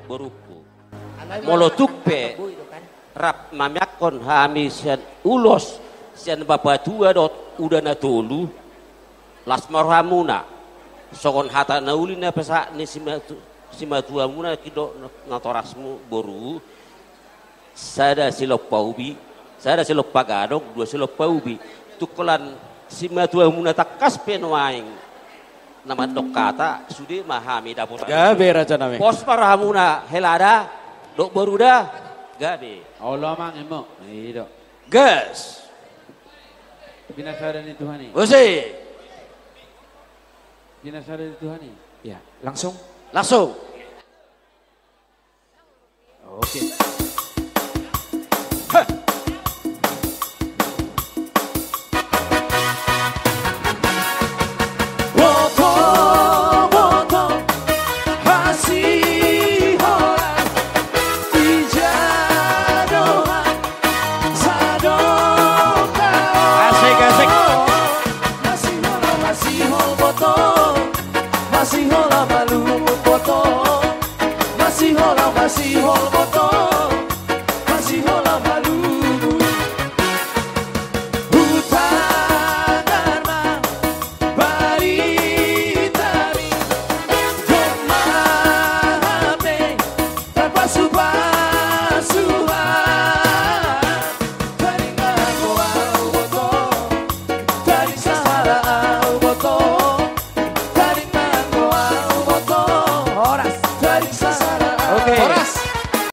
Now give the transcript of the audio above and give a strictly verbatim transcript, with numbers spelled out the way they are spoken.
Borungku. Molo tung pe rap mamiangkon hami sian ulos sian bapatua dohot uda na tolu, las ma rohamuna. Songon hata na uli na pesahat ni simatu-, simatuamuna, kidok natorasmu boru. Sada silompa ubi, sada silompa gadong, dua silompa ubi. Tung holan simatuamuna tangkas pe nuaeng na mandok hata, sude ma hami dapotan. Gabe, raja nami. Pos ma rohamuna, hela da, dohot boru da. Gabe. Olo, amang, imo. I do. Gas. Pinasada ni Tuhan i. Ose. Pinasada ni Tuhan i. Ya, langsung. Langsung. Oke. Boto, boto, hasiholan, ija do hasadongan. Asik, asik. Masihol, masihol boto. Masihol, masihol boto. Masihol, masihol boto.